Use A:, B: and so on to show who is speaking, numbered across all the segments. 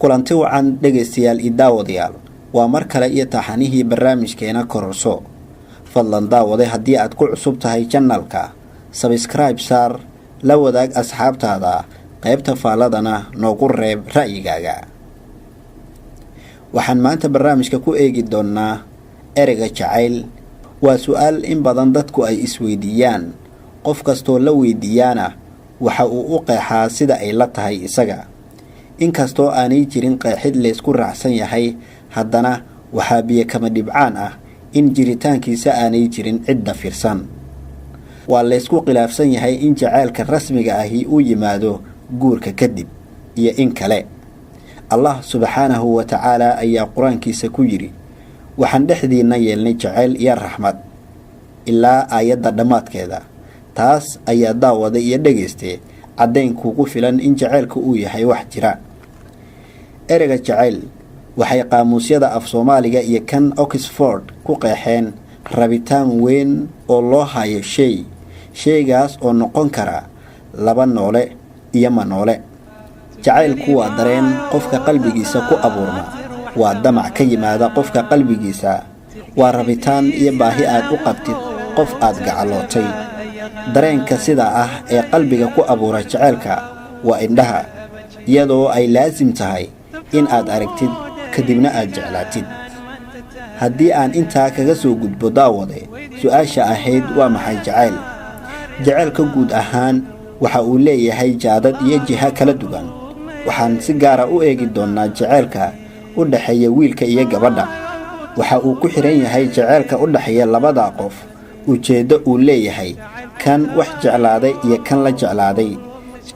A: Kulanti wacan, dhegaystayaal iyo daawadayaal, waa mar kale iyo taxanihii barnaamijkeena Kororso. Fadlan daawade, haddii aad ku cusub tahay channelka, subscribe saar, la wadaag asxaabtaada, qaybta faaladana noogu reeb ra'yigaaga. Waxaan maanta barnaamijka ku eegi doonnaa ereyga jacayl. Waa su-aal in badan dadku ay isweydiiyaan. Qof kastoo la weydiiyaana waxa uu u qeexaa sida ay la tahay isaga. Inkastoo aanay jirin qeexid laysku raacsan yahay, haddana waxaa biyo kama dhibcaan ah in jiritaankiisa aanay jirin cidda fiirsan. Waa laysku khilaafsan yahay in jacaylka rasmiga ahi uu yimaado guurka kadib iyo in kale. Allah subxaanahu wa tacaala ayaa Qur-aankiisa ku yidhi: "Waxaan dhexdiinna yeelnay jacayl iyo raxmad," ilaa aayadda dhammaadkeeda. Taas ayaa, daawada iyo dhegayste, caddayn kugu filan in jacaylka uu yahay wax jira. Ereyga jacayl waxay qaamuusyada af Soomaaliga iyo kan Oxford ku qeexeen rabitaan weyn oo loo hayo shay, shaygaas oo noqon kara laba noole iyo manoole. Jacaylku waa dareen qofka qalbigiisa ku abuurma, waa damac ka yimaada qofka qalbigiisa, waa rabitaan iyo baahi aad u qabtid qof aad gacalootay. Dareenka sidaa ah ee qalbiga ku abuura jacaylka waa indhaha, iyadoo ay laasim tahay in aad aragtid kadibna aad jeclaatid. Haddii aan intaa kaga soo gudbo, daawade, su-aasha ahayd "Waa maxay jacayl?", jacaylka guud ahaan waxa uu leeyahay jaadad iyo jiha kala duwan. Waxaan si gaara u eegi doonnaa jaceylka u dhexeeya wiilka iyo gabadha. Waxa uu ku xidhan yahay jaceylka u dhexeeya labada qof ujeeddo uu leeyahay kan wax jeclaaday iyo kan la jeclaaday.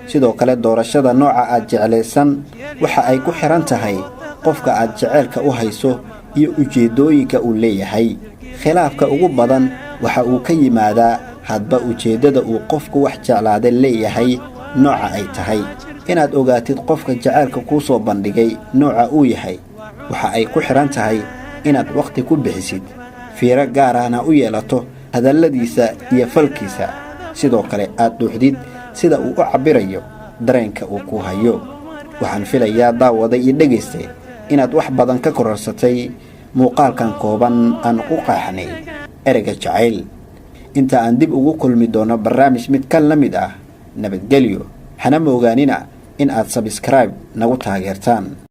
A: Sidoo kale, doorashada nooca aad jeclaysan waxa ay ku xidhan tahay qofka aad jaceylka u hayso iyo ujeeddooyinka uu leeyahay. Khilaafka ugu badan waxa uu ka yimaadaa hadba ujeeddada uu qofku wax jeclaaday leeyahay nooca ay tahay. Inaad ogaatid qofka jaceylka kuu soo bandhigay nooca uu yahay waxa ay ku xidhan tahay inaad wakhti ku bixisid, fiiro gaar ahna u yeelato hadalladiisa iyo falkiisa. Sidoo kale aad dhuuxdid sida uu u cabbirayo dareenka uu ku hayo. Waxaan filayaa, daawada iyo dhegayste, inaad wax badan ka kororsatay muuqaalkan kooban aan ku qaaxnay ereyga jacayl. Inta aan dib ugu kulmi doono barnaamij mid kan la mid ah, nabadgelyo. Hana moogaanina in aad subscribe nagu taageertaan.